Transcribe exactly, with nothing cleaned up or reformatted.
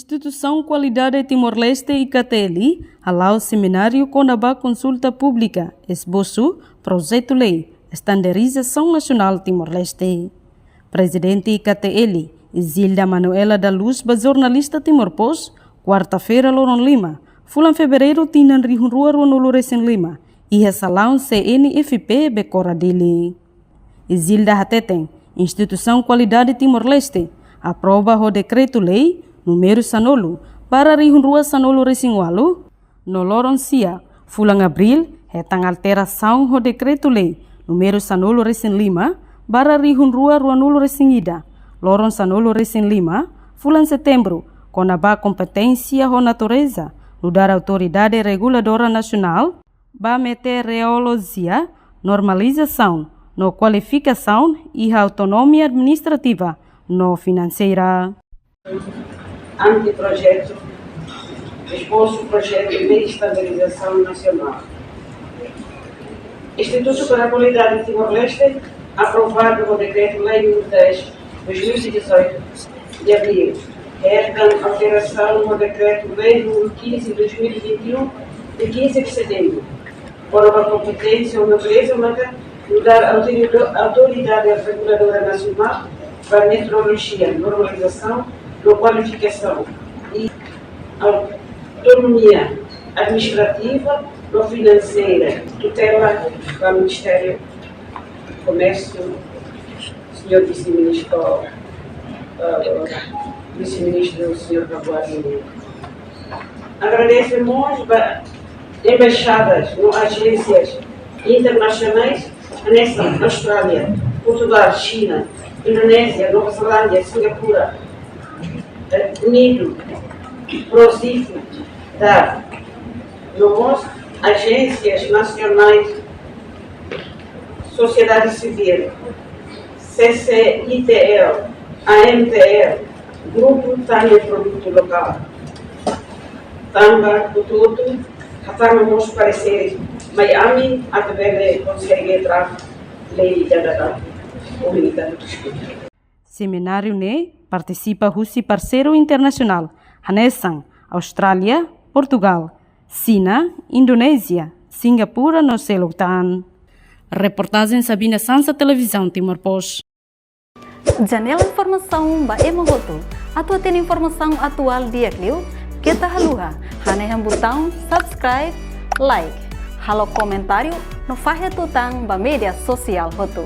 Instituisaun Kualidade Timor-Leste, I K T L, hala'o semináriu kona-ba konsulta públika esbosu projetu lei estandarizasaun nasionál Timor-Leste. Prezidente I K T L, Izilda Manuela da Luz, ba jornalista Timor Post, kuarta-feira, loron lima, fulan fevereiru, tinan rihun rua rua-nulu resin lima, iha salaun C N F P Bekora, Dili. Izilda hateten, Instituisaun Kualidade Timor-Leste aprova ho dekretu-lei númeru sanulu barra rihun rua sanulu resin ualu, no loron sia, fulan abríl, hetan alterasaun ho dekretu-lei númeru sanulu resin lima barra rihun rua rua-nulu resin ida, loron sanulu resin lima, fulan setembru, kona-ba kompeténsia ho natureza, nu'udar Autoridade Reguladora Nasionál ba Meteorolojia, Normalizasaun no Kualifikasaun iha Autonomia Administrativa no Finanseira. Anteprojetu, esbosu projetu de estandarizasaun nasionál. Institutu para Kualidade Timor-Leste, aprovadu ho dekretu-lei númeru dez, dois mil e dezoito, de abril. Hetan alterasaun ho dekretu-lei númeru quinze, dois mil e vinte e um, de quinze de setembro. Kona-ba kompeténsia no natureza, maka nu'udar Autorido-, Autoridade Reguladora Nasionál ba Meteorolojia, Normalizasaun no Kualifikasaun i Autonomia Administrativa no Finanseira, tutela ba Ministériu Komérsiu, señór Vise-Ministru, eh, Vise-Ministru, señór Tabuada. Agradese mós ba embaixadas no ajénsias internasionais, hanesan Austrália, Portugal, Xina, Indonézia, Nova Zelándia, Singapura, eh, Unidu, Prosifu, da, no mós ajénsias nasionais, sosiedade sivíl, C C I T L, A M T L, grupu tane produtu lokál. Tanba hotu-hotu hatama mós pareseres mai ami atu bele konsege draft lei dadaun. Obrigadu. Semináriu ne'e partisipa husi parseiru internasionál, hanesan Austrália, Portugal, Xina, Indonézia, Singapura no seluk tan. Reportajen Sabina Sansa, Televizaun Timor Post. Janela informasaun ba ema hotu. Atu hatene informasaun atuál di'ak liu, keta haluha hanehan butaun subscribe, like, halo komentáriu no fahe tutan ba média sosiál hotu.